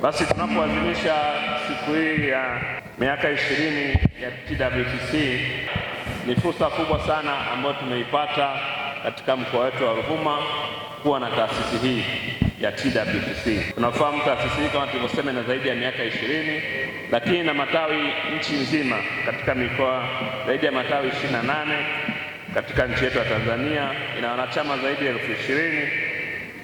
Basi tunapoadhimisha siku hii ya miaka 20 ya TWCC ni fursa kubwa sana ambayo tumeipata katika mkoa wetu wa Ruvuma kuwa na taasisi hii ya TWCC. Tunafahamu taasisi hii kama tulivyosema ina zaidi ya miaka 20, lakini na matawi nchi nzima katika mikoa zaidi ya matawi 28 katika nchi yetu ya Tanzania. Ina wanachama zaidi ya 20,000,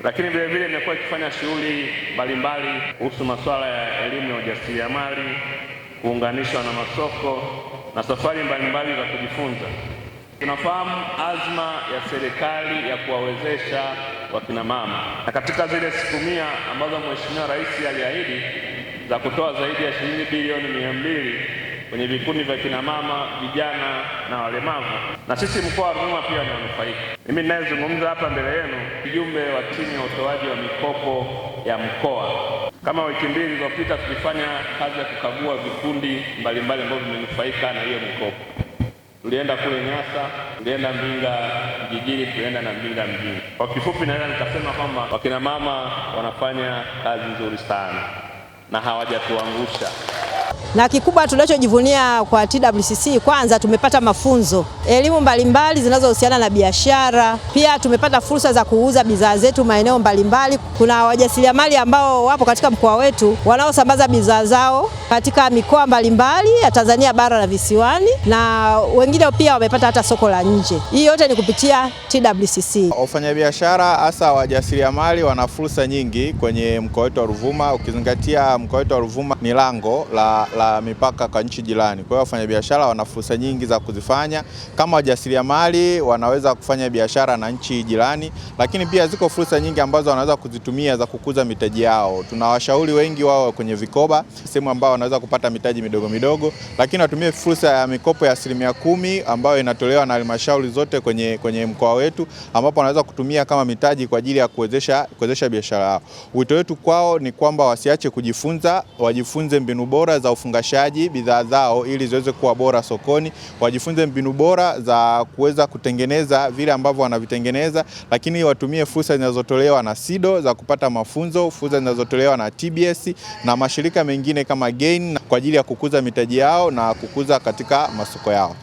lakini vile vile imekuwa ikifanya shughuli mbalimbali kuhusu masuala ya elimu ya ujasiriamali, kuunganishwa na masoko na safari mbalimbali za kujifunza. Tunafahamu azma ya serikali ya kuwawezesha wakina mama, na katika zile siku 100 ambazo Mheshimiwa Rais aliahidi za kutoa zaidi ya shilingi bilioni 200 kwenye vikundi vya kina mama, vijana na walemavu, na sisi mkoa wa Ruvuma pia ni wanufaika. Mimi ninayezungumza hapa mbele yenu mjumbe wa timu ya utoaji wa mikopo ya mkoa. Kama wiki mbili zilizopita tulifanya kazi ya kukagua vikundi mbalimbali ambavyo vimenufaika na hiyo mikopo. Tulienda kule Nyasa, tulienda Mbinga vijijini, tulienda na Mbinga mjini. Kwa kifupi, naweza nikasema kwamba wakina mama wanafanya kazi nzuri sana na hawajatuangusha. Na kikubwa tunachojivunia kwa TWCC, kwanza tumepata mafunzo, elimu mbalimbali zinazohusiana na biashara. Pia tumepata fursa za kuuza bidhaa zetu maeneo mbalimbali. Kuna wajasiriamali ambao wapo katika mkoa wetu wanaosambaza bidhaa zao katika mikoa mbalimbali ya Tanzania bara na visiwani, na wengine pia wamepata hata soko la nje. Hii yote ni kupitia TWCC. Wafanyabiashara hasa wajasiriamali wana fursa nyingi kwenye mkoa wetu wa Ruvuma, ukizingatia mkoa wetu wa Ruvuma ni lango la mipaka kwa nchi jirani. Kwa hiyo wafanyabiashara wana fursa nyingi za kuzifanya. Kama wajasiriamali wanaweza kufanya biashara na nchi jirani, lakini pia ziko fursa nyingi ambazo wanaweza kuzitumia za kukuza mitaji yao. Tunawashauri wengi wao kwenye vikoba, sehemu ambao wanaweza kupata mitaji midogo midogo, lakini watumie fursa ya mikopo ya 10% ambayo inatolewa na halmashauri zote kwenye mkoa wetu, ambapo wanaweza kutumia kama mitaji kwa ajili ya kuwezesha biashara yao. Wito wetu kwao ni kwamba wasiache kujifunza, wajifunze mbinu bora za ufungashaji bidhaa zao ili ziweze kuwa bora sokoni, wajifunze mbinu bora za kuweza kutengeneza vile ambavyo wanavitengeneza, lakini watumie fursa zinazotolewa na SIDO za kupata mafunzo, fursa zinazotolewa na TBS na mashirika mengine kama GAIN kwa ajili ya kukuza mitaji yao na kukuza katika masoko yao.